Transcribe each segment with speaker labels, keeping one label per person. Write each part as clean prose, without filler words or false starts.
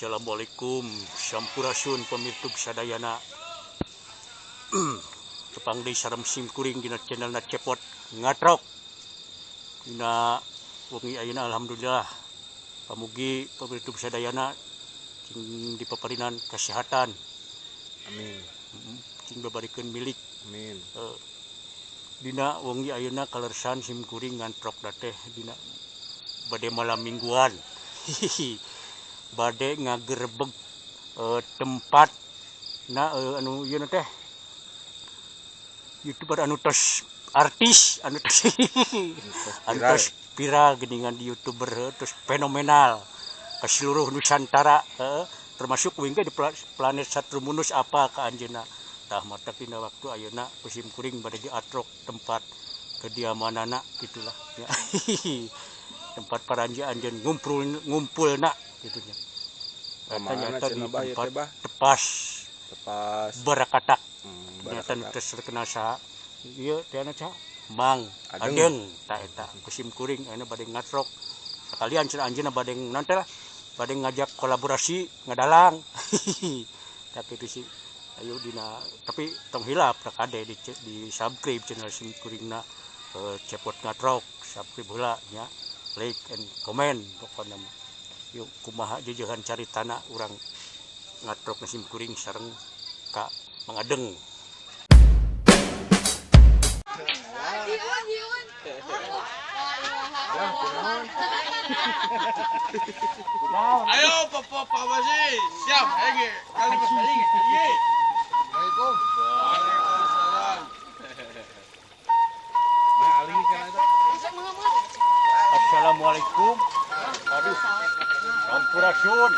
Speaker 1: Assalamualaikum, sampurasun pemirsa sadayana. Tepang deui sareng sim kuring dina channel na Cepot Ngatrok. Dina wengi ayeuna, alhamdulillah, pamugi pemirsa sadayana cing dipaparinan kesehatan.
Speaker 2: Amin.
Speaker 1: Cing babarikeun milik.
Speaker 2: Amin.
Speaker 1: Dina wengi ayeuna kalersan sim kuring ngantrok teh dina bade malam mingguan. Bade ngagerebeg tempat na anu ieu teh YouTuber anu tos artis, anu tos viral geuningan di YouTuber, terus fenomenal ke seluruh Nusantara, termasuk wing di planet Satrumunus apa ka anjeunna. Tah, matak dina waktu ayeuna sim kuring bade diatrok tempat kediamanana gitulah ya. Tempat paranji anjeun ngumpul ngumpulna gitu nya.
Speaker 2: Kamana
Speaker 1: Ternyata di
Speaker 2: cenah, Bah, ieu
Speaker 1: tempat
Speaker 2: teh, Bah?
Speaker 1: Tepas.
Speaker 2: Tepas.
Speaker 1: Barakatak. Ternyata
Speaker 2: Barakatak.
Speaker 1: tos terkenal saha ieu teh, anu saha, Mang
Speaker 2: Adeng.
Speaker 1: Adeng. Tah, eta sim kuring ayeuna bade ngatrok sekalian cenah anjeunna bade naon teh lah, bade ngajak kolaborasi ngadalang. Tapi itu sih, ayo dina, tapi tong hilap tak kade di subscribe channel sim kuringna, Cepot Ngatrok. Subscribe heula nya, like and comment pokokna mah. Yuk, kumaha jejehan caritana urang ngatrok sim kuring sareng ka Mang Adeng.
Speaker 3: Ayo, Bapak Pak Wasi, siap, Hegi, kali Mas Hegi, Hegi. Assalamualaikum. Waalaikumsalam.
Speaker 1: Assalamualaikum. Aduh, sampurasun.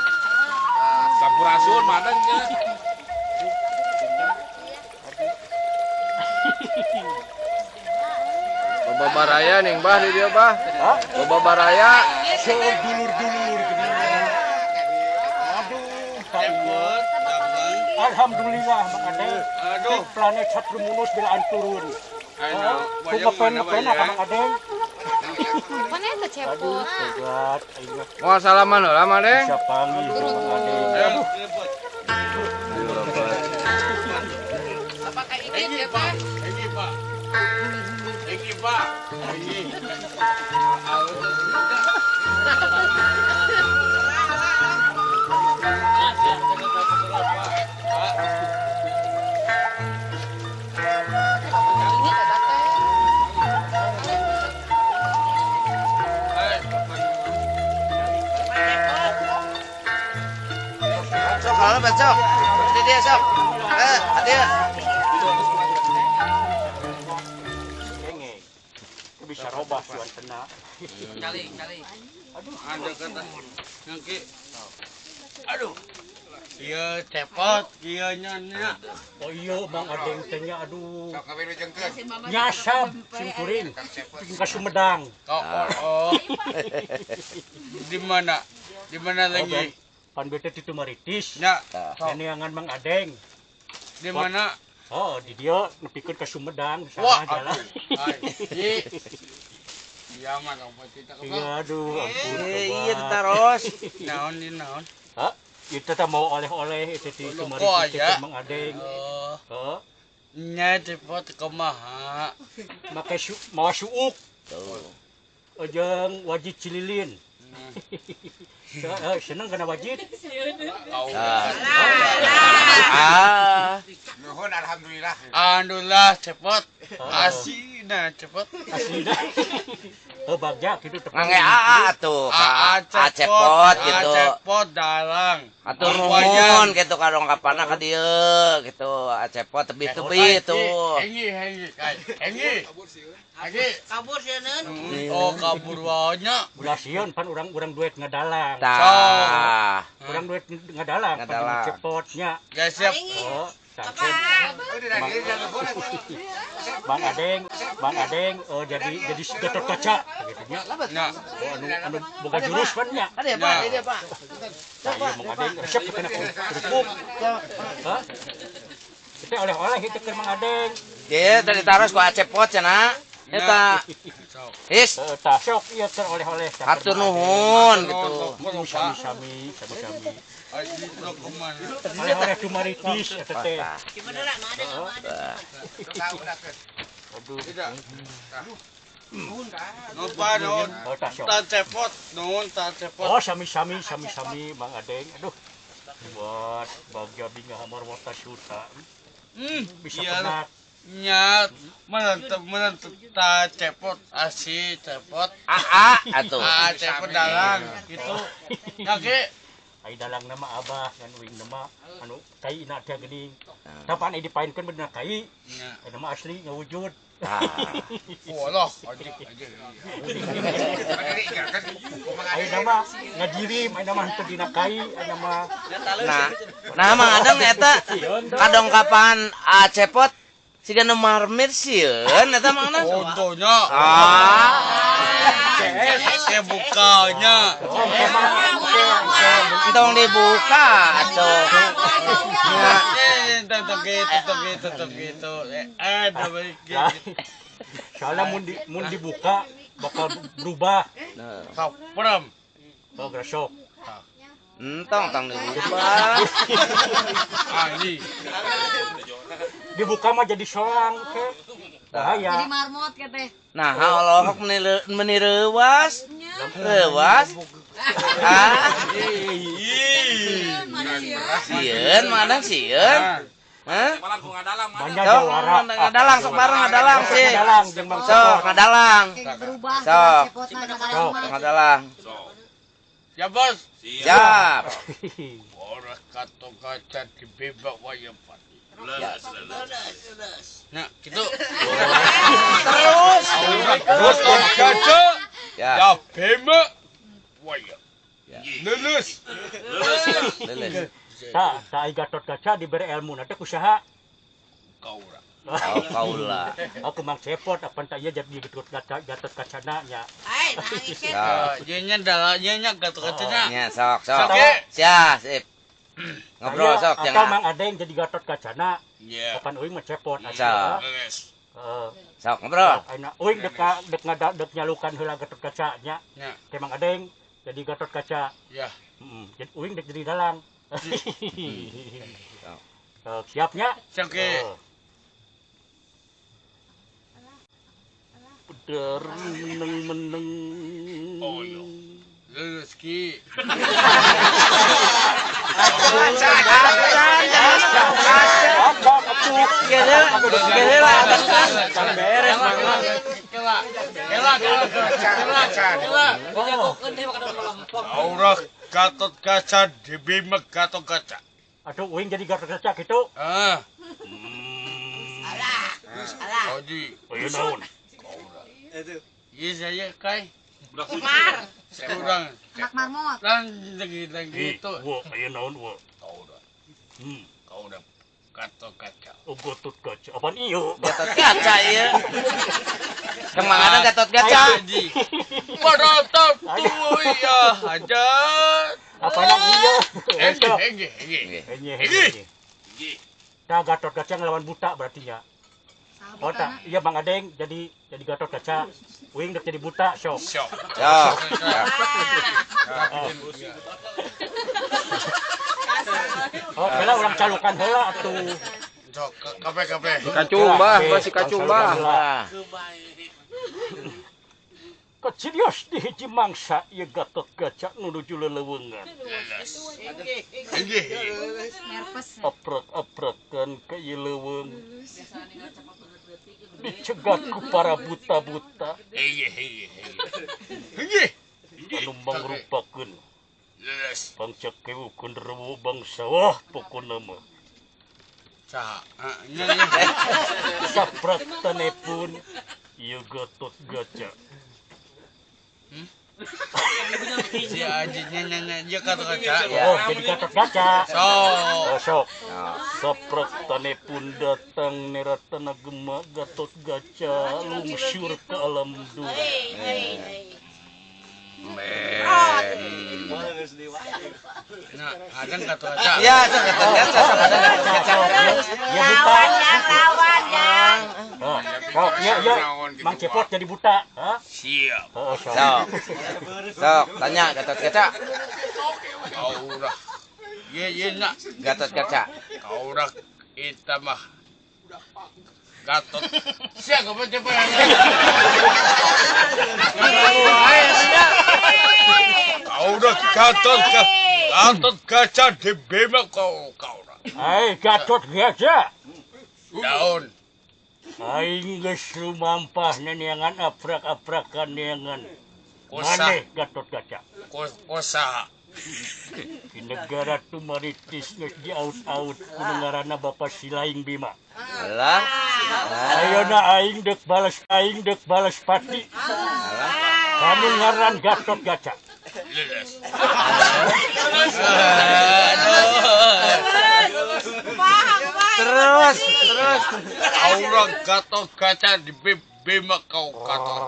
Speaker 3: Sampurasun, mana nya?
Speaker 2: Loba baraya ning, Bah, di dieu, Bah.
Speaker 1: Hah?
Speaker 2: Loba baraya.
Speaker 1: Seueur dulur-dulur gini. Aduh, ka ieu. Alhamdulillah, Mang Adeng.
Speaker 3: Aduh.
Speaker 1: Planet Satrumunus belaan turun.
Speaker 3: Ayo,
Speaker 1: Ku ngepen-ngepen ka Mang Adeng.
Speaker 4: Mana eta
Speaker 1: Aduh,
Speaker 4: Cepot?
Speaker 1: hebat aing mah.
Speaker 2: Moal salaman heula, Mang Deng.
Speaker 1: Bisa panggih jeung Mang Adeng. Aduh,
Speaker 4: Pakai
Speaker 3: Hegi,
Speaker 4: ini
Speaker 3: Pak. Hegi, Pak. Hegi, Pak. Hegi.
Speaker 4: Ini eta teh.
Speaker 5: Sok, kalau sok. Di dia sok. Eh, dia.
Speaker 1: Kenge. Itu bisa robah suantena.
Speaker 5: Kali, kali.
Speaker 1: Aduh,
Speaker 3: Ada kata Nangki. Aduh. Iya, Cepot, iya nya.
Speaker 1: Oh iya, Mang Adeng teh nya, aduh.
Speaker 3: Sok kawin jengkeun.
Speaker 1: Nyasab sim kuring. Ka Sumedang.
Speaker 3: Oh, oh. Di mana? Di mana
Speaker 1: Oh,
Speaker 3: lagi?
Speaker 1: ben. Pan bete ti Tumaritis.
Speaker 3: Nya,
Speaker 1: Neangan Mang Adeng.
Speaker 3: Di mana?
Speaker 1: Oh, di dia nepikeun ka Sumedang,
Speaker 3: Wah,
Speaker 1: salah jalan.
Speaker 3: aduh. Ay, iya. Iya mah apa kita ke
Speaker 1: Iya, aduh, ampun.
Speaker 5: Eh, iya
Speaker 1: Tobat.
Speaker 5: terus.
Speaker 3: Naon di naon?
Speaker 1: Hah? Itu teh mau oleh-oleh itu ti
Speaker 3: Loh, kok
Speaker 1: Tumaritis teh
Speaker 3: aya?
Speaker 1: Mang Adeng.
Speaker 3: Oh,
Speaker 1: Heeh.
Speaker 3: nya Cepot kumaha?
Speaker 1: Make su mawa suuk
Speaker 5: Tuh.
Speaker 1: jeung wajit cililin. Seneng kana wajit?
Speaker 3: Kau.
Speaker 5: Ah.
Speaker 6: Nuhun, alhamdulillah.
Speaker 3: Alhamdulillah, Cepot.
Speaker 1: Oh.
Speaker 3: Asina Cepot.
Speaker 1: Aslina. Oh, bagja gitu tepung.
Speaker 5: Ngangge AA tuh,
Speaker 3: Aa.
Speaker 5: Ka Cepot gitu.
Speaker 3: Cepot dalang.
Speaker 5: Atur nuhun gitu ka dongkapana ka dieu gitu. Cepot tebih-tebih tuh.
Speaker 3: Henggi, henggi, kai. Henggi. Henggi.
Speaker 7: Kabur sieun.
Speaker 3: Oh, kabur wae nya.
Speaker 1: Ulah sieun, pan urang-urang duet ngadalang.
Speaker 5: Tah.
Speaker 1: Urang duet ngadalang, pan
Speaker 5: Ngadalang.
Speaker 1: Cepotnya.
Speaker 3: Gak siap.
Speaker 1: Oh, sangsem. Bang Adeng, Bang Adeng, oh, jadi Gatot Kaca gitu nya.
Speaker 3: Nya.
Speaker 1: Oh, anu anu boga jurus pan nya.
Speaker 5: Ada ya, Pak, ini Pak.
Speaker 1: Nah, iya, Mang Adeng resep kena kerupuk. Hah? Kita oleh-oleh itu ke Mang Adeng.
Speaker 5: Dia tadi taros ku Acepot cenah. Eta.
Speaker 3: Sok.
Speaker 5: His,
Speaker 1: Tah sok ieu keur oleh-oleh.
Speaker 5: Hatur nuhun gitu.
Speaker 1: Sami-sami, sami-sami.
Speaker 3: Aji truk kemana?
Speaker 1: Oleh-oleh tumaritis eta teh. Aduh.
Speaker 3: Tidak. Nuhun nuhun. Tan cepot, nuhun tan cepot.
Speaker 1: Oh, sami-sami sami-sami Mang Adeng. Aduh. Buat bagja bingah marwata suta. Bisa kena.
Speaker 3: Nya, menentu ta cepot asi cepot.
Speaker 5: Aa atuh.
Speaker 3: Ah cepot dalang gitu. Ya ge.
Speaker 1: Ai dalang nama abah dan uing nama anu kai ina teh geuning. Kapan ai dipaenkeun bener kai?
Speaker 3: Nya.
Speaker 1: Ai nama asli ngawujud.
Speaker 3: Walah, anjing anjing.
Speaker 1: Ai nama ngajirim, ai nama henteu dina kai, ai nama.
Speaker 5: Nah, nah Mang Adeng eta kadongkapan A Cepot siga nu marmir sieun eta Mang Adeng.
Speaker 3: Contohnya.
Speaker 5: Ah.
Speaker 3: CS bukanya.
Speaker 5: Entong dibuka atuh.
Speaker 3: Tetep gitu. Ada baik.
Speaker 1: Soalnya mun dibuka bakal berubah.
Speaker 3: Kaprem.
Speaker 1: Oh, grasok.
Speaker 5: Entong tong dibuka.
Speaker 3: Ani.
Speaker 1: Dibuka mah jadi soang ke. Bahaya.
Speaker 4: Jadi marmot ke teh.
Speaker 5: Nah, olohok meni reuwas. Reuwas. Ah. Sieun, Mang Adeng sieun. Hah?
Speaker 1: Banyak jawara.
Speaker 5: Ngadalang sok bareng ngadalang sih.
Speaker 1: Ngadalang jeung Bang
Speaker 5: Sok ngadalang.
Speaker 4: Berubah.
Speaker 5: Sok. Ngadalang.
Speaker 3: Ya bos.
Speaker 5: Siap.
Speaker 3: Ora kato kaca dibebak wayang pati. Nah, gitu.
Speaker 5: Terus.
Speaker 3: Terus kaca.
Speaker 5: Ya.
Speaker 3: Ya bebak wayang. Lulus.
Speaker 5: Lulus.
Speaker 1: Tah, tah ai Gatot Kaca diberi ilmu na teh kusaha?
Speaker 3: Kaura.
Speaker 5: Oh, kaula.
Speaker 1: Aku Mang Cepot apan tah ieu jadi Gatot Kaca Gatot Kacana nya.
Speaker 4: Ai, nangis
Speaker 5: Ya.
Speaker 3: Ieu nya dalamnya nya Gatot Kacana.
Speaker 5: Nya sok sok.
Speaker 3: Oke.
Speaker 5: Siap, sip. Ngobrol sok
Speaker 1: atau
Speaker 5: jangan.
Speaker 1: Mang Adeng jadi Gatot Kacana.
Speaker 3: Iya.
Speaker 1: Kapan uing mah Cepot.
Speaker 5: Sok.
Speaker 3: Lulus.
Speaker 1: Heeh.
Speaker 5: Sok ngobrol.
Speaker 1: Ayeuna uing dek dek nyalukan heula Gatot Kaca nya.
Speaker 3: Nya.
Speaker 1: Teh Mang Adeng jadi Gatot Kaca.
Speaker 3: Ya.
Speaker 1: Heeh. Jadi uing dek jadi dalang. Siapnya?
Speaker 3: Siap ke.
Speaker 1: Pedar meneng-meneng.
Speaker 3: Oh iya. Lulus ki.
Speaker 2: Beres Mang.
Speaker 3: Kela. Kela kela kela kela. Aura Gatot Kaca dibima Gatot Kaca.
Speaker 1: Aduh, uing jadi Gatot Kaca gitu.
Speaker 3: Ah. Alah. Aji.
Speaker 1: Oh, iya naon.
Speaker 3: Iya saya kai.
Speaker 4: Mar.
Speaker 3: Kurang.
Speaker 4: Anak marmot.
Speaker 3: Lan lagi gitu.
Speaker 1: Wah, iya naon wah.
Speaker 3: Kau udah. Kau udah Gatot Kaca.
Speaker 1: Oh, Gatot Kaca. Apaan iyo?
Speaker 5: Gatot Kaca ieu. Kang Mang Adeng Gatot Kaca.
Speaker 3: Aji. Pada top ya aja.
Speaker 1: Apaan iyo?
Speaker 3: Engge engge engge.
Speaker 1: Engge. Tah Gatot Kaca ngelawan buta berarti ya. Oh tak, iya Bang Adeng jadi Gatot Kaca. Uing dek jadi buta sok.
Speaker 3: Sok.
Speaker 5: Sok.
Speaker 1: Oh, heula urang calukan heula atuh.
Speaker 3: Sok kape kape.
Speaker 2: Kacung bah, masih kacung bah.
Speaker 1: Kecirios di hiji mangsa ieu Gatot Kaca nuju leleuweungan.
Speaker 3: Engge.
Speaker 1: Aprek-aprekan ka ieu leuweung. Dicegat ku para buta-buta.
Speaker 3: Engge engge engge.
Speaker 1: Anu mangrupakeun
Speaker 3: Lulus.
Speaker 1: bangsa kewu genderuwo bangsa wah pokona mah.
Speaker 3: Saha? Nya nya.
Speaker 1: Sapratane pun ieu Gatot Kaca.
Speaker 3: Si Aji nya nya nya dia Gatot Kaca.
Speaker 1: Oh, jadi Gatot Kaca.
Speaker 3: Sok.
Speaker 1: Oh, sok. Sapratane pun datang neratana gema Gatot Kaca lungsur ke alam dunia.
Speaker 3: Nah, Adeng Gatot Kaca.
Speaker 5: Ya, sok Gatot Kaca sok Adeng Gatot Kaca.
Speaker 1: Ya buta.
Speaker 4: Lawan, yang.
Speaker 1: Sok, ya ya. Mang Cepot jadi buta. Hah?
Speaker 3: Siap.
Speaker 1: Oh, sok.
Speaker 5: Sok. Sok, tanya Gatot Kaca.
Speaker 3: Aura. Ye nak
Speaker 5: Gatot Kaca.
Speaker 3: Kau rak eta mah Gatot. Sia goblok coba. Kau rak Gatot Gatot Kaca di Bima kau rak.
Speaker 1: Ai Gatot Kaca.
Speaker 3: Daun.
Speaker 1: Aing geus lumampah neangan aprak-aprakan neangan. Maneh Gatot Kaca.
Speaker 3: Kosa.
Speaker 1: Di negara Tumaritis geus diaut-aut ku ngaranna Bapak Silaing Bima.
Speaker 5: Alah.
Speaker 1: Ayeuna aing deuk balas pati. Kanu ngaran Gatot Kaca.
Speaker 5: Terus.
Speaker 3: Aura Gatot Kaca di Bima kau Gatot.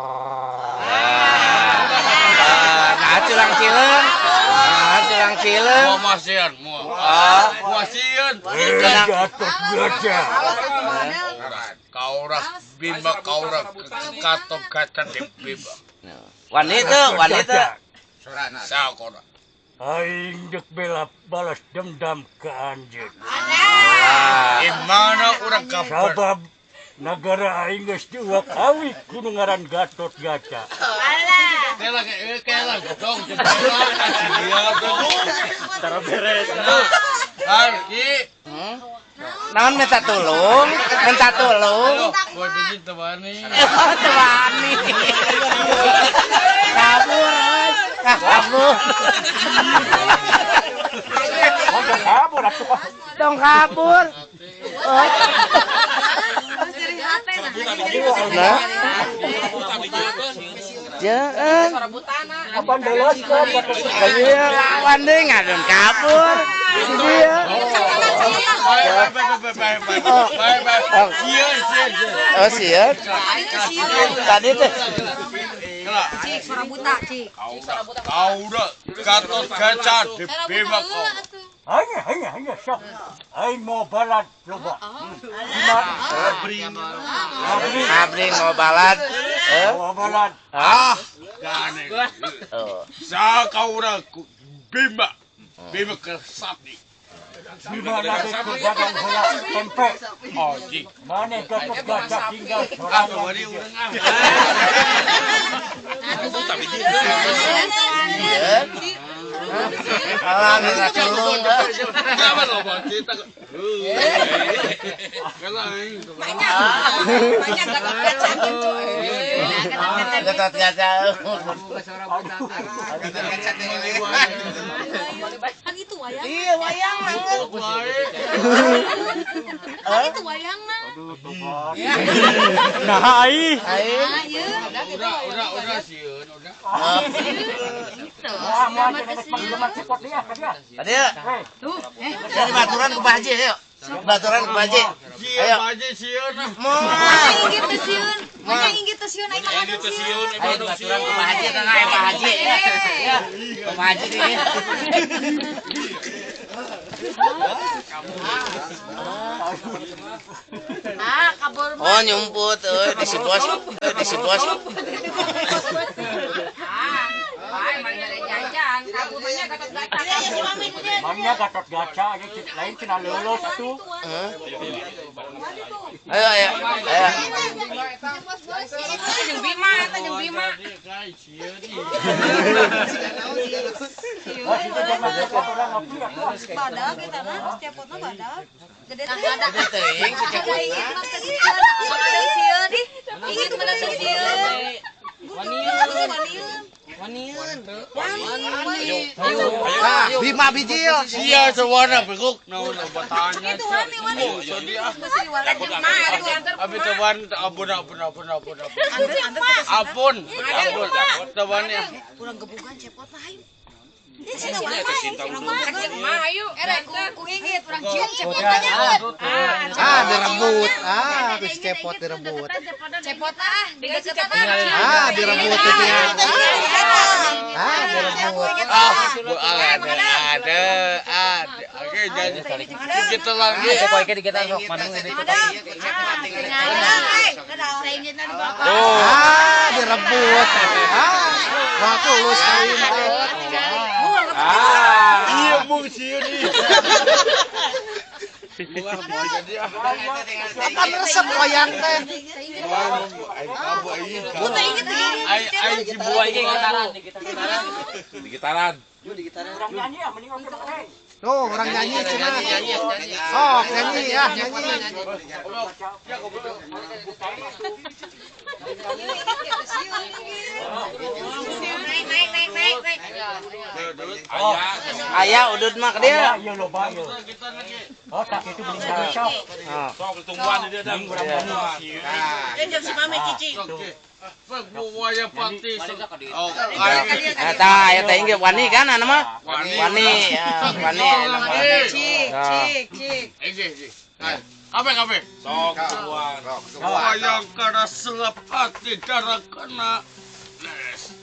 Speaker 5: Nah, curang cileung. Nah, curang cileung.
Speaker 3: Moal masian, moal. Masian.
Speaker 1: Gatot Kaca.
Speaker 3: Kau rak Bima kau rak Gatot Kaca di Bima.
Speaker 5: Wani teu.
Speaker 3: Sakora.
Speaker 1: Aing deuk bela balas dendam ke anjeun.
Speaker 3: Di mana urang kabar?
Speaker 1: Sabab nagara aing geus diuak-awik ku nu ngaran Gatot Kaca.
Speaker 4: Alah.
Speaker 3: Teh lah kela gotong sia dong.
Speaker 2: Tara beres.
Speaker 3: Arki.
Speaker 5: Naon minta tolong? Minta tolong.
Speaker 3: Buat biji teu wani.
Speaker 5: Teu wani. Kabur. Kabur.
Speaker 1: Kabur atuh.
Speaker 5: Dong kabur. Nah. Jangan.
Speaker 1: Apaan belas kan?
Speaker 5: Iya, lawan deh ngadon kabur. Iya.
Speaker 3: Bye. Sieun.
Speaker 5: Oh, sieun. Tadi teh.
Speaker 4: Cik, suara buta, cik.
Speaker 3: Kau dah Gatot Kaca di Bima kau.
Speaker 1: Hanya sok. Aing mau balad loba.
Speaker 5: Abri mau balad.
Speaker 1: Mau balad.
Speaker 3: Ah, gane. Sa kau dah Bima. Bima kesati.
Speaker 1: Bima nade ku dagang heula tempe.
Speaker 3: Oh, jing.
Speaker 1: Mane Gatot Kaca tinggal sorangan.
Speaker 5: Alah, minta tolong.
Speaker 3: Kenapa loba cerita?
Speaker 4: Banyak Gatot Kaca gitu.
Speaker 5: Gatot Kaca.
Speaker 4: Kan itu wayang.
Speaker 5: Iya, wayang.
Speaker 4: Kan itu wayang mah.
Speaker 1: Nah, ai.
Speaker 3: Udah sieun, udah.
Speaker 1: Wah, moal cenah cepot dia,
Speaker 5: Tadi ya.
Speaker 4: Tuh,
Speaker 5: Jadi baturan ku Pak Haji, ayo. Baturan ku Pak Haji.
Speaker 3: Sieun
Speaker 5: Ayo.
Speaker 3: Pak Haji sieun ah.
Speaker 5: Moal.
Speaker 4: Inggit teh sieun. Banyak inggit teh sieun aing mah
Speaker 3: Inggit teh sieun,
Speaker 5: Ayo baturan ku Pak Haji, tenang ya Pak Haji. Ya. Pak Haji nih.
Speaker 4: Ah, kabur mah.
Speaker 5: Oh, nyumput euy di si bos, di si bos.
Speaker 4: Ah, bae mah bere jajan, kabur mah nya Gatot Kaca.
Speaker 1: Mangnya Gatot Kaca aja lain cenah leuleus atuh.
Speaker 5: Ayo ayo. Ayo.
Speaker 4: Jeung Bima eta jeung Bima.
Speaker 1: Wah, situ jangan cepot orang ngopi atuh.
Speaker 4: Badag eta mah cepotna badag. Gede teh.
Speaker 5: Gede teuing si cepotna.
Speaker 4: Sieun ih. Ingin mana sieun. Waniun.
Speaker 5: Ah, Bima bijil.
Speaker 3: Sia sewarna beguk naon loba tanya.
Speaker 4: Itu wani wani.
Speaker 3: Abi teu wani ampun ampun ampun ampun ampun. Ampun. Ampun. Teu wani.
Speaker 4: Urang gebugan cepot mah ayo.
Speaker 6: Ah, direbut. Ah, ku si cepot direbut.
Speaker 4: Cepot ah,
Speaker 6: Ah, direbut itu ya. Ah, direbut.
Speaker 3: Ah, ada ada. Oke, jadi kita lagi.
Speaker 6: Ah, direbut. Ah, waktu lulus kawin.
Speaker 3: Ah, iya. Embung sieun ieu.
Speaker 6: Kan resep wayang teh.
Speaker 3: Aing si buah iki
Speaker 2: Di gitaran.
Speaker 1: Urang nyanyi ah mending oke Bang.
Speaker 6: Tuh, orang nyanyi cenah. Sok nyanyi ya, nyanyi.
Speaker 4: Naik naik naik naik.
Speaker 5: Aya udud mah ka dieu.
Speaker 1: Ieu loba ieu. Oh, tak itu beli sok.
Speaker 2: Sok tungguan di dia dang.
Speaker 4: Jam si mame cici.
Speaker 3: Wayang pati. Oh,
Speaker 5: Eta aya teh inggih wani kan anu mah? Wani, wani.
Speaker 4: Cik cik cik.
Speaker 3: Engge, Kabe kabe.
Speaker 2: Sok tungguan.
Speaker 3: Wayang kara selepati darah kena. Leles.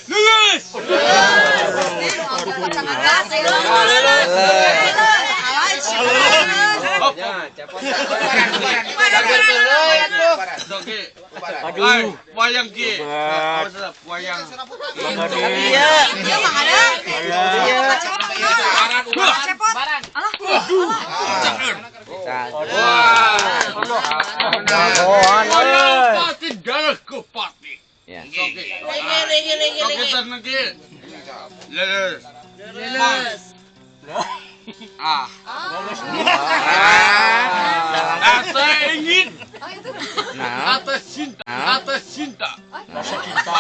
Speaker 3: Leles.
Speaker 1: Aduh,
Speaker 3: wayang ki. Wayang.
Speaker 5: Iya.
Speaker 4: Iya Mang ada. Cepot. Alah.
Speaker 3: Wayang pati darah ke pati.
Speaker 5: Ya.
Speaker 3: Leles. Leles. Ah. Ata ingin. Atas cinta, atas cinta.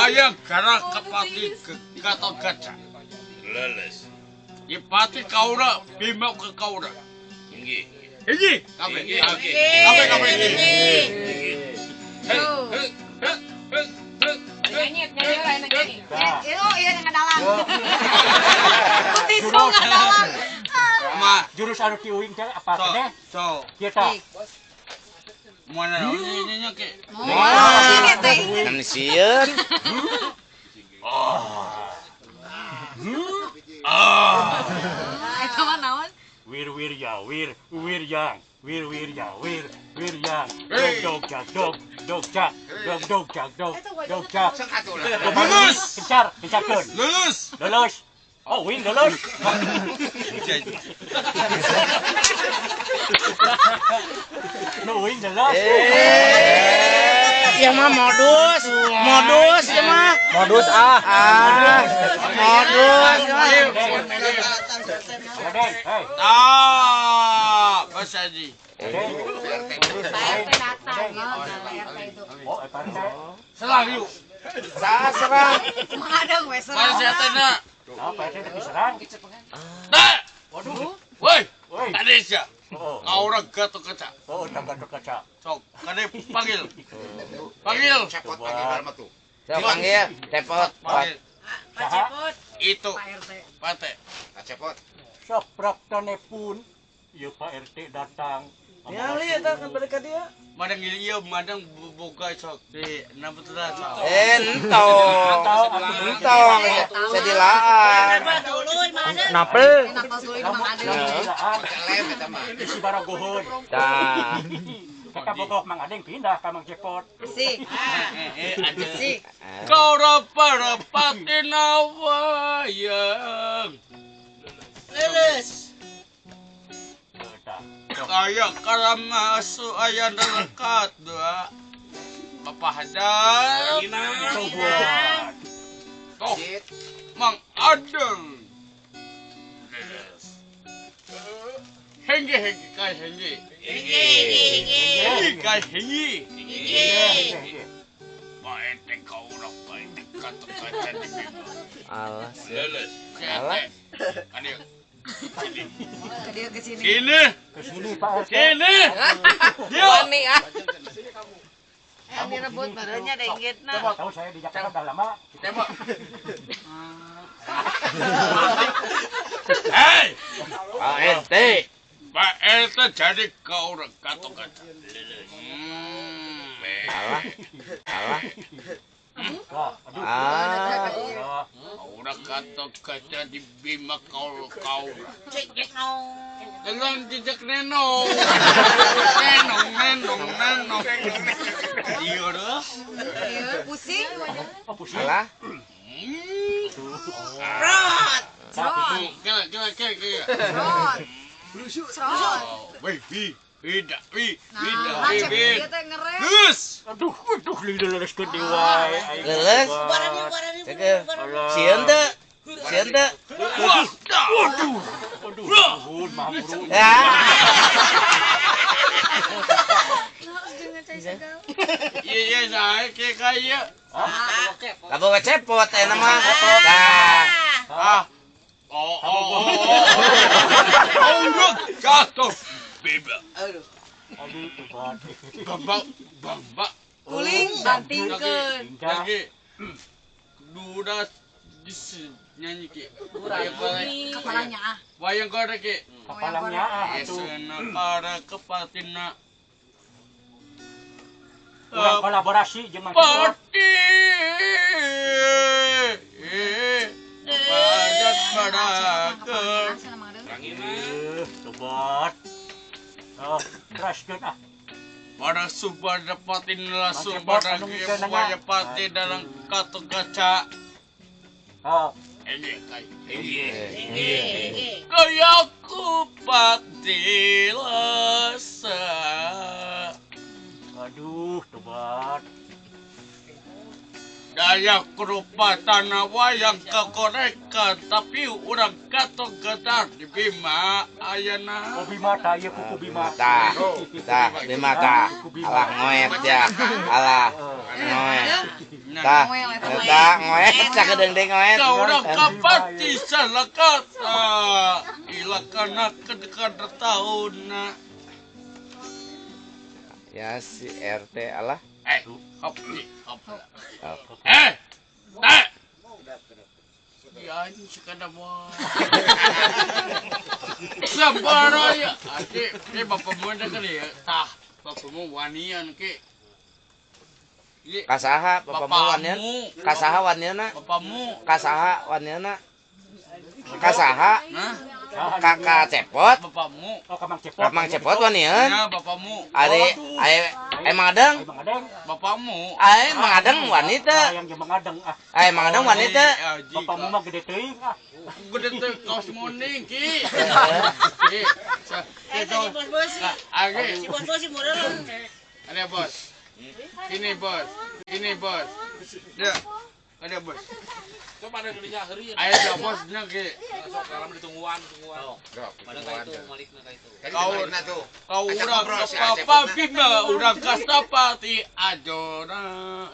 Speaker 3: Ayang gara kepati gatot kaca.
Speaker 2: Leles.
Speaker 3: Ipati kaura bima ke kaura.
Speaker 2: Inggih.
Speaker 3: Inggih. Kabe. Kabe kabe.
Speaker 4: Nyanyi, nyanyi lah nyanyi. Itu iya ngadalang. Putih ngadalang.
Speaker 1: Jurus anu ti uing teh apa teh?
Speaker 3: So.
Speaker 1: Kieu tah.
Speaker 3: Mana ini nya ke?
Speaker 5: Kan sieun.
Speaker 4: Eta mah naon?
Speaker 1: Wir wir ya wir, wir yang, wir wir ya wir, wir yang. Dog dog jak dog, dog jak, dog dog jak dog, dog jak.
Speaker 3: Lulus.
Speaker 1: Kencar, kencarkeun.
Speaker 3: Lulus.
Speaker 1: Lulus. Oh, wing lulus. Nu wing lulus.
Speaker 5: Ya mah modus, modus ya mah.
Speaker 2: Modus ah.
Speaker 5: Ah, modus.
Speaker 3: Ah, Mas Haji.
Speaker 4: Pak RT datang. Pak RT itu.
Speaker 1: Oh, Pak RT.
Speaker 3: Serang yuk.
Speaker 5: Serang.
Speaker 4: Mang Adeng we serang.
Speaker 3: Pak RT na.
Speaker 1: Nah, Pak RT tapi serang.
Speaker 3: Nah.
Speaker 1: Waduh.
Speaker 3: Woi.
Speaker 1: Woi.
Speaker 3: Indonesia.
Speaker 1: Oh.
Speaker 3: Aura gatot kaca.
Speaker 1: Oh, gatot kaca.
Speaker 3: Sok, kade panggil. Panggil.
Speaker 7: Cepot panggil bareng tuh.
Speaker 5: Sok panggil, cepot.
Speaker 3: Panggil.
Speaker 4: Pak Cepot.
Speaker 3: Itu.
Speaker 4: Pak RT.
Speaker 3: Pak RT.
Speaker 7: Pak Cepot.
Speaker 1: Sok praktane pun ieu Pak RT datang.
Speaker 5: Ya lihat kan mereka dia.
Speaker 3: Madang ieu madang boga sok di naputra sok.
Speaker 5: Entong. Entong sedilaan.
Speaker 2: Napel.
Speaker 4: Napel tuluy Mang Adeng.
Speaker 7: Lem eta mah.
Speaker 1: Isi baragoheun.
Speaker 5: Tah.
Speaker 1: Kata bogoh Mang Adeng pindah ka Mang Cepot.
Speaker 4: Asik. Asik.
Speaker 3: Kaura para pati nawayang.
Speaker 5: Leles.
Speaker 3: Kaya karamasu aya nerekat dua. Papahadan. Toh, Mang Adeng. Hengge hengge kai hengge. Hengge kai hengge. Baete kaura baete kata kaca di bima.
Speaker 5: Alas.
Speaker 3: Leles.
Speaker 5: Alas.
Speaker 3: Kadieu.
Speaker 4: Kadieu ke sini.
Speaker 3: Sini.
Speaker 1: Ke sini Pak RT.
Speaker 3: Sini. Dia.
Speaker 5: Wani ah.
Speaker 4: Ini rebut barunya denggitna.
Speaker 1: Tahu saya di Jakarta udah lama.
Speaker 3: Tembak. Hei.
Speaker 5: Pak RT.
Speaker 3: Pak RT jadi kau gatot kaca.
Speaker 5: Alah. Alah.
Speaker 1: Aduh.
Speaker 5: Ah.
Speaker 3: Ora gatot kaca di bima kau kau. Telan jejak nenong. Nenong nenong nenong. Iya dah.
Speaker 4: Iya, pusing.
Speaker 1: Oh, pusing.
Speaker 5: Alah.
Speaker 4: Prot.
Speaker 3: Kela kela kela kela. Wih, wih, tidak, wih, tidak, wih. Geus.
Speaker 1: Aduh, aduh, leuleus ke dewa.
Speaker 5: Leuleus. Sieun teu? Sieun teu?
Speaker 1: Waduh. Aduh, nuhun maha guru.
Speaker 3: Iya, iya, saya ke kaya.
Speaker 5: Kaboga cepot eta mah. Tah.
Speaker 3: Ah. Oh, oh, oh. Oh, jatuh. Beba.
Speaker 4: Aduh.
Speaker 1: Aduh, tobat.
Speaker 3: Bambak, bambak.
Speaker 4: Guling bantingkeun.
Speaker 3: Lagi. Duda nyanyi ki.
Speaker 4: Kepalanya ah.
Speaker 3: Wayang korek ki.
Speaker 1: Kepalanya ah atuh.
Speaker 3: Esena kepatina.
Speaker 1: Urang kolaborasi jeung Mang Cepot.
Speaker 3: Pati. Padat padake.
Speaker 1: Tobat. Oh, teraskeun ah.
Speaker 3: Pada subada patin langsung pada waya pati dalam katuk kaca.
Speaker 1: Oh.
Speaker 3: Ini kai. Kayaku pati lasa.
Speaker 1: Aduh, tobat.
Speaker 3: Daya kerupa tanah wayang kekorekan, tapi urang katok getar di Bima ayana.
Speaker 1: Oh Bima tah ieu kuku Bima.
Speaker 5: Tah, tah Bima tah. Alah ngoet ya. Alah ngoet. Tah, tah ngoet sakedeung deui ngoet.
Speaker 3: Ka urang kapati salah kata. Ilakana kedekat taunna.
Speaker 5: Ya si RT alah.
Speaker 3: Hop, hop. Eh, eh. Ya, ini sekadar buat. Sabar ya. Ade, eh bapakmu ada kali ya. Tah, bapakmu wanian ke.
Speaker 5: Kasaha bapakmu wanian? Kasaha wanianna?
Speaker 3: Bapakmu.
Speaker 5: Kasaha wanianna? Kasaha? Kakak Cepot.
Speaker 3: Bapakmu.
Speaker 1: Oh, Kamang Cepot.
Speaker 5: Kamang Cepot wanian?
Speaker 3: Ya, bapakmu.
Speaker 5: Ari, ai Mang Adeng.
Speaker 3: Bapakmu.
Speaker 5: Ai Mang Adeng wanita.
Speaker 1: Hayang jeung Mang Adeng ah.
Speaker 5: Ai Mang Adeng wanita.
Speaker 1: Bapakmu mah gede teuing ah.
Speaker 3: Gede teuing kaos morning ki. Ki.
Speaker 4: Eh, si bos bos. Si bos bos mureureun.
Speaker 3: Ada bos. Ini bos. Ini bos. Ya. Ada bos.
Speaker 2: Coba ada gelinya heureuy.
Speaker 3: Aya da bosnya ge.
Speaker 2: Sok dalam ditungguan, tungguan. Mana ka itu malikna ka itu.
Speaker 3: Kau kau urang papa bima urang kastapati ajona.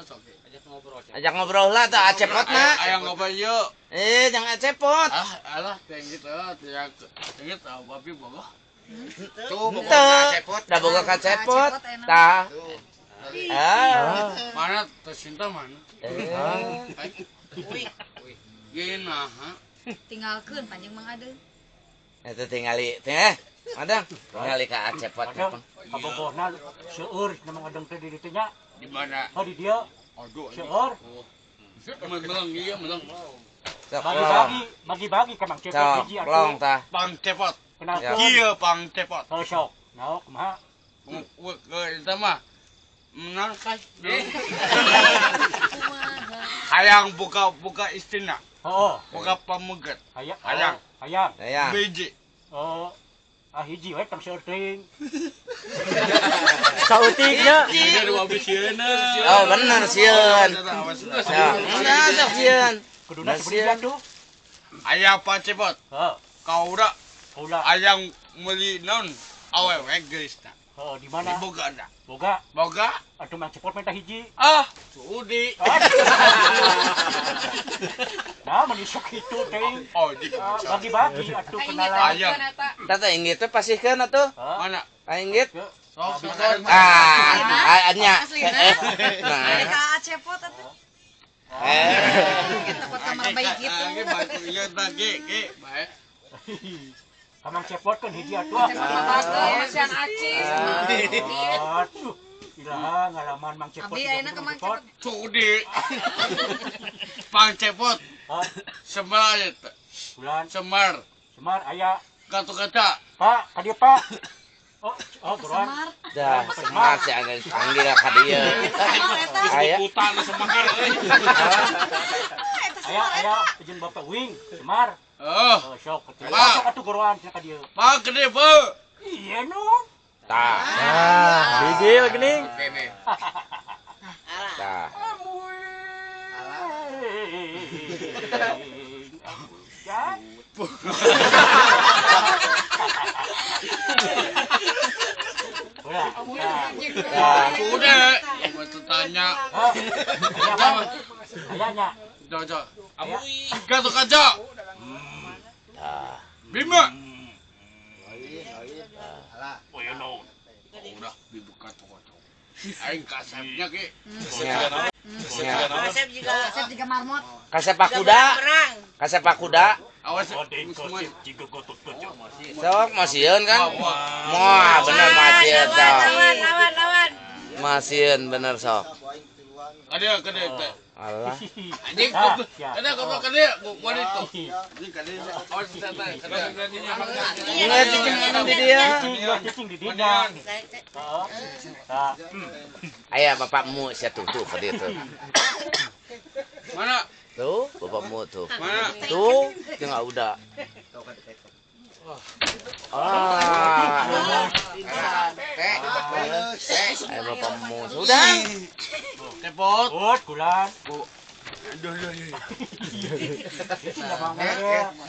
Speaker 3: Sok.
Speaker 2: Ajak ngobrol.
Speaker 5: Ajak ngobrol lah tuh Acepotna.
Speaker 3: Aya ngobrol yuk.
Speaker 5: Eh, jangan Acepot.
Speaker 3: Ah, alah teh gitu, teh gitu babi bogoh.
Speaker 7: Tuh bogoh ka Acepot.
Speaker 5: Da boga ka Cepot. Tah. Ah.
Speaker 3: Mana tercinta mana?
Speaker 4: Wih.
Speaker 3: Gini ha.
Speaker 4: Tinggalkeun panjang Mang Adeng.
Speaker 5: Eta tingali teh. Adeng, tingali ka Acepot.
Speaker 1: Kabogohna seueur na Mang Adeng teh di ditu nya.
Speaker 3: Di mana?
Speaker 1: Oh, di dieu.
Speaker 3: Aduh.
Speaker 1: Seueur.
Speaker 3: Meleng ieu meleng.
Speaker 1: Bagi-bagi, bagi-bagi ka Mang Cepot hiji atuh.
Speaker 5: Long tah.
Speaker 3: Pang Cepot.
Speaker 1: Kenalkeun.
Speaker 3: Kieu Pang Cepot.
Speaker 1: Oh, sok. Naon kumaha?
Speaker 3: Eta mah menang kai. Hayang buka-buka istina.
Speaker 1: Oh,
Speaker 3: buka pameget.
Speaker 1: Hayang.
Speaker 3: Hayang.
Speaker 1: Hayang.
Speaker 5: Hayang.
Speaker 3: Biji.
Speaker 1: Oh, ah hiji we tong seueur teuing. Saeutik nya.
Speaker 5: Oh, bener sieun. Nah, sok sieun.
Speaker 1: Kuduna sabaraha tuh?
Speaker 3: Hayang Pak Cepot.
Speaker 1: Heeh.
Speaker 3: Kaura.
Speaker 1: Kaula.
Speaker 3: Hayang meuli naon awewe geulisna.
Speaker 1: Oh, di mana?
Speaker 3: Di boga da.
Speaker 1: Boga.
Speaker 3: Boga.
Speaker 1: Atuh Mang Cepot minta hiji.
Speaker 3: Ah, sudi.
Speaker 1: Nah, mun isuk kitu teh.
Speaker 3: Oh, di
Speaker 1: bagi-bagi atuh kenalan.
Speaker 3: Ayang.
Speaker 5: Tah inggit teh pasihkeun atuh.
Speaker 3: Mana?
Speaker 5: Inggit.
Speaker 3: Sok, sok.
Speaker 5: Ah, nya.
Speaker 4: Nah. Ka Cepot atuh.
Speaker 5: Eh.
Speaker 4: Kita pot kamar bayi kitu.
Speaker 3: Ieu tah ge, ge, bae.
Speaker 1: Kamang Cepot kan hiji atuh.
Speaker 4: Kasihan acis.
Speaker 1: Aduh, ilaha ngalaman Mang Cepot.
Speaker 4: Abi ayeuna ke Mang Cepot.
Speaker 3: Sudi. Mang Cepot. Semar eta.
Speaker 1: Bulan
Speaker 3: Semar.
Speaker 1: Semar aya
Speaker 3: Katu-kata.
Speaker 1: Pak, ka dieu Pak. Oh, oh buruan.
Speaker 5: Dah, Semar si anu dipanggil ka dieu.
Speaker 4: Semar eta.
Speaker 5: Aya.
Speaker 2: Sebutan Semar euy.
Speaker 4: Eta
Speaker 1: Aya izin Bapak Wing, Semar.
Speaker 3: Oh.
Speaker 1: Sok sok atuh goroan cenah ka dieu.
Speaker 3: Pak gede, Pak.
Speaker 1: Iya nu.
Speaker 5: Tah.
Speaker 8: Bigil geuning.
Speaker 5: Tah.
Speaker 3: Udah, mau tanya.
Speaker 1: Ayahnya.
Speaker 3: Jauh. Gatot kaca. Bima. Oh ya no. Udah dibuka toko. Aing kasepnya ke.
Speaker 4: Kasep juga, kasep juga marmot.
Speaker 5: Kasep kuda. Kasep kuda.
Speaker 3: Awas
Speaker 5: sok masieun kan? Moal bener masieun sok.
Speaker 4: Lawan lawan.
Speaker 5: Masieun bener sok.
Speaker 3: Kade kade teh.
Speaker 5: Alah.
Speaker 3: Anjing kade goblok kade gua itu. Anjing kade awas teh kade.
Speaker 5: Nggak cicing di dia.
Speaker 1: Cicing di dia. Heeh.
Speaker 5: Aya bapakmu sia tuh tuh ka dieu tuh.
Speaker 3: Mana?
Speaker 5: Tuh, bapakmu tuh.
Speaker 3: Mana?
Speaker 5: Tuh, jeung udah. Ah. Ayo bapakmu sudah.
Speaker 3: Cepot.
Speaker 1: Ot, kulan.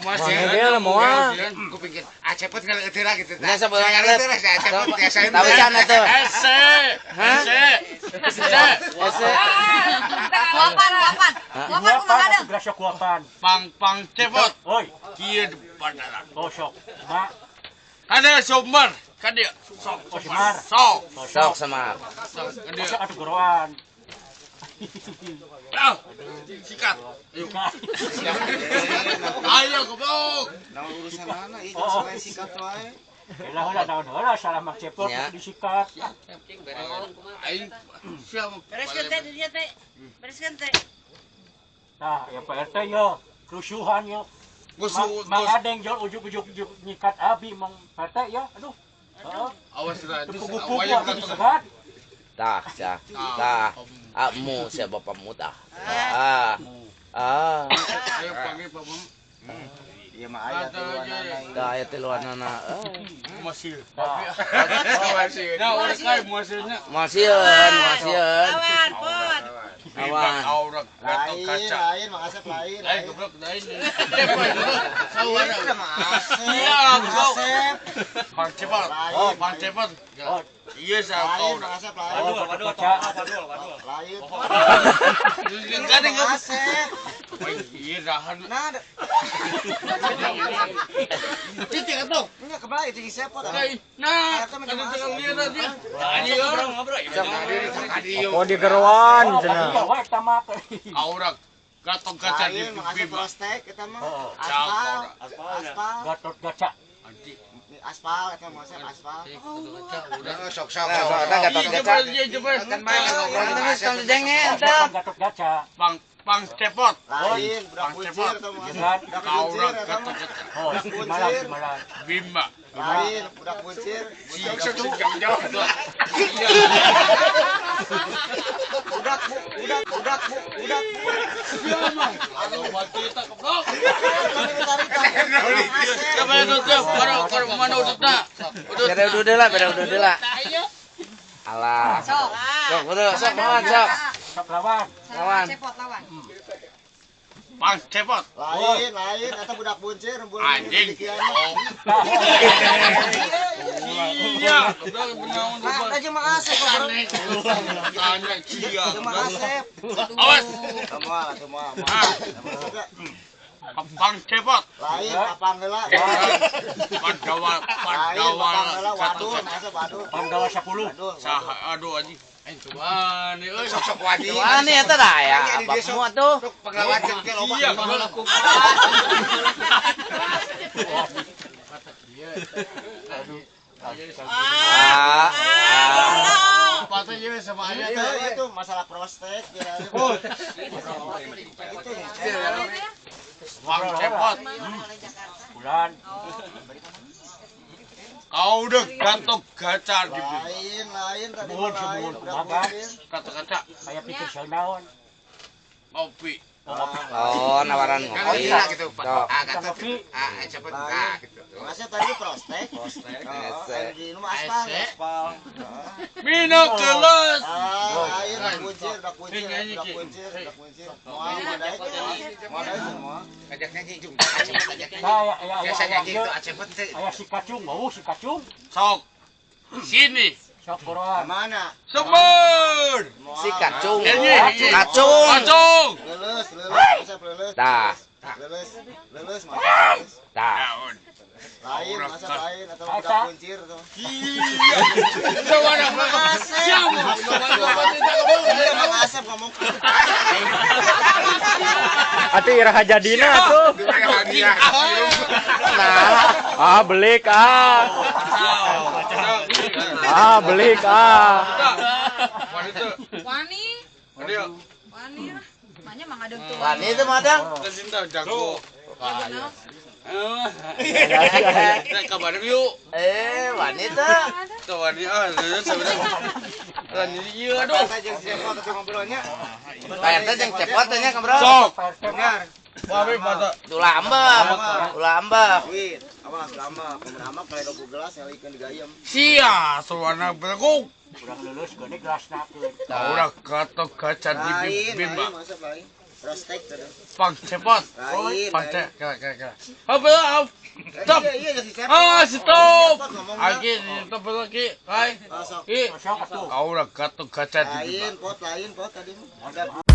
Speaker 3: Masih
Speaker 8: ada moal.
Speaker 7: Ku pikir ah cepot ngaleuteuh lah gitu.
Speaker 5: Nah, sebelum ngalet.
Speaker 7: Cepot biasa.
Speaker 5: Tahu sana tuh.
Speaker 3: Ese. Ese. Ese.
Speaker 5: Ese.
Speaker 4: Kuapan, kuapan. Kuapan kumaha deung?
Speaker 1: Grasio kuapan.
Speaker 3: Pang pang cepot.
Speaker 1: Oi,
Speaker 3: kieu padaran.
Speaker 1: Oh sok. Ma.
Speaker 3: Kade sumber, kade sok.
Speaker 1: Oh, Semar.
Speaker 3: Sok.
Speaker 5: Sok Semar.
Speaker 3: Sok kade.
Speaker 1: Sok atuh goroan.
Speaker 3: Ah, sikat. Ayo. Ayo goblok.
Speaker 7: Naon urusan mana ieu selain sikat wae.
Speaker 1: Heula heula naon heula salah mak cepot disikat.
Speaker 3: Aing siapa?
Speaker 4: Bereskeun teh di dieu teh. Bereskeun teh.
Speaker 1: Nah, ya Pak RT yo, kerusuhan yo. Mang Adeng jol ujuk-ujuk nyikat abi Mang RT ya. Aduh.
Speaker 3: Awas lah.
Speaker 1: Kupu-kupu abi disegat.
Speaker 5: Tah, sia. Tah. Akmu sia bapakmu tah. Ah. Ah.
Speaker 3: Ayo panggil bapakmu.
Speaker 7: Iya mah aya tiluanana.
Speaker 5: Tah aya tiluanana.
Speaker 3: Masih. Masih. Nah, urang kae masihnya.
Speaker 5: Masieun, masieun.
Speaker 4: Lawan, pot.
Speaker 5: Awan.
Speaker 3: Aurak gatot
Speaker 6: Lain,
Speaker 3: kaca.
Speaker 6: lain, Mang Asep lain.
Speaker 3: Lain goblok lain. Sawara.
Speaker 6: Iya,
Speaker 3: Iya,
Speaker 6: Asep.
Speaker 3: Pang cepot.
Speaker 6: Lain.
Speaker 3: Pang cepot. Iya
Speaker 6: Lain,
Speaker 3: sa
Speaker 6: Mang Asep lain.
Speaker 1: Aduh, waduh, waduh,
Speaker 6: waduh. Lain.
Speaker 3: Kade
Speaker 6: Mang Asep.
Speaker 3: Iya rahan.
Speaker 6: Nah,
Speaker 3: Titik atuh.
Speaker 6: enggak kebalik jeung cepot.
Speaker 3: Nah, ada tengah lieur aja. Tadi
Speaker 8: Oh di geroan cenah.
Speaker 1: Wae tamak.
Speaker 3: Aurak gatot kaca di
Speaker 6: Lain, Mang Asep
Speaker 3: Bima.
Speaker 6: prospek eta mah.
Speaker 1: Heeh.
Speaker 6: Aspal, aspal.
Speaker 1: Gatot kaca.
Speaker 3: Anjing.
Speaker 6: Aspal eta Mang Asep aspal.
Speaker 3: Udah.
Speaker 7: Sok sok.
Speaker 5: Nah, sok eta gatot kaca.
Speaker 7: Kan bae ngobrol jeung Asep.
Speaker 5: Tong didenge eta.
Speaker 1: Gatot kaca.
Speaker 3: Pang pang cepot.
Speaker 6: Lain, budak
Speaker 3: Pang
Speaker 6: kuncir
Speaker 3: cepot.
Speaker 6: eta Mang Asep.
Speaker 1: Jerat.
Speaker 6: Budak kuncir
Speaker 3: Aurak
Speaker 6: eta
Speaker 3: gatot
Speaker 6: mah.
Speaker 3: kaca.
Speaker 1: Oh, malam malam.
Speaker 3: Bima.
Speaker 6: Lain, budak kuncir.
Speaker 3: Sok sok jauh.
Speaker 6: Budak budak budak budak.
Speaker 3: Aduh, mati tak goblok.
Speaker 6: Kami tarik.
Speaker 3: Coba itu tuh, baru mana udutna?
Speaker 5: Bere udah deula, bere udah deula. Alah.
Speaker 4: Sok.
Speaker 5: Sok udah, sok lawan sok.
Speaker 1: Sok lawan.
Speaker 5: Lawan.
Speaker 4: Cepot lawan.
Speaker 3: Pang cepot.
Speaker 6: Lain, lain eta budak buncir
Speaker 3: Anjing. Iya, udah benaun
Speaker 6: Nah, aja Mang Asep bro.
Speaker 3: Tanya cia.
Speaker 6: Jeung Mang Asep.
Speaker 3: Awas.
Speaker 6: Moal atuh moal.
Speaker 3: Ah. Pang cepot.
Speaker 6: Lain papang heula.
Speaker 3: Pandawa
Speaker 6: Lain
Speaker 3: pandawa
Speaker 6: papang heula
Speaker 3: gatot
Speaker 6: wadul,
Speaker 3: kaca.
Speaker 6: Mang Asep wadul.
Speaker 1: Panggawa 10.
Speaker 6: Wadul.
Speaker 3: Saha aduh anjing. Aing cobaan euy.
Speaker 7: Sok sok wadi.
Speaker 5: Wani eta dah ya, bapakmu atuh.
Speaker 7: Sok penglawan jeung ke loba.
Speaker 3: Iya, goblok.
Speaker 5: Ah. Ah.
Speaker 3: Patah ieu sama aya
Speaker 6: Itu
Speaker 3: teh.
Speaker 6: itu masalah prospek ya. Itu
Speaker 3: Pang cepot.
Speaker 1: Bulan.
Speaker 3: Kau udah gatot kaca di Bima.
Speaker 6: lain, lain tadi
Speaker 1: Mohon,
Speaker 6: mah lain
Speaker 1: mohon,
Speaker 6: budak
Speaker 1: kumaha.
Speaker 6: buncir.
Speaker 3: Gatot kaca.
Speaker 1: Kayak pikir naon.
Speaker 3: Ngopi.
Speaker 5: Oh, nawaran ngopi.
Speaker 7: Gitu,
Speaker 5: Sok.
Speaker 7: Ah, gatot gitu. Ah, cepet ah gitu. Masnya tadi prospek. Prospek. Ini mah aspal, aspal.
Speaker 3: Mina kelas.
Speaker 7: Ah, air kuncir, udah kuncir, udah kuncir, udah kuncir. Moal daek. Moal daek semua.
Speaker 5: Ngajak nyanyi jung.
Speaker 1: Aya
Speaker 5: Biasa nyanyi itu acepet teh.
Speaker 1: Aya si kacung, mau si kacung.
Speaker 3: Sok. Sini.
Speaker 1: Sok buruan.
Speaker 7: Mana?
Speaker 3: Sumur.
Speaker 5: Si kacung.
Speaker 3: Nyanyi.
Speaker 5: Kacung.
Speaker 3: Kacung.
Speaker 7: Lulus, lulus, Asep lulus.
Speaker 5: Tah,
Speaker 7: Lulus, lulus, masa lulus.
Speaker 5: tah.
Speaker 7: Lain, masa lain atau udah kuncir tuh.
Speaker 3: Iya. Sawana
Speaker 7: Asep. Iya, Mang Asep ngomong.
Speaker 8: Atuh iraha jadina atuh.
Speaker 5: Nah,
Speaker 8: Ah, belik ah. Ah, belik ah.
Speaker 4: Wani. Wani lah. Manya mah ngadeng tuh.
Speaker 5: wani itu madang.
Speaker 3: Jago. Kabar yuk.
Speaker 5: Eh, wani teh.
Speaker 3: Tuh wani ah, sebenarnya. Wani iya aduh.
Speaker 7: Saya jeung si Cepot atau ngobrolnya.
Speaker 5: Pak RT jeung cepot teh nya ngobrol.
Speaker 3: Sok.
Speaker 7: Benar.
Speaker 3: Wae pada
Speaker 5: Ulah ambek, ulah ambek.
Speaker 7: Wih, awas lama, pemerama kalau 20 gelas nyalikeun di gayem.
Speaker 3: sia suwana beleguk.
Speaker 1: Urang lulus geuning gelasna keun.
Speaker 3: Ora gatot gaca di
Speaker 7: Lain,
Speaker 3: bimba.
Speaker 7: lain, Asep lain. Prospek tadi.
Speaker 3: Pang cepot.
Speaker 7: Lain,
Speaker 3: Pang
Speaker 7: lain.
Speaker 3: cek, kira kira. Apa lah? Stop.
Speaker 7: Iya, iya, si Cepot.
Speaker 3: Ah, stop.
Speaker 7: Cepot ngomongna.
Speaker 3: Aki stop lagi. Hai.
Speaker 7: Ah, sok.
Speaker 3: Ki.
Speaker 1: Sok atuh.
Speaker 3: Ora gatot gaca di bimba.
Speaker 7: Lain, pot, lain, pot tadi mah. Ada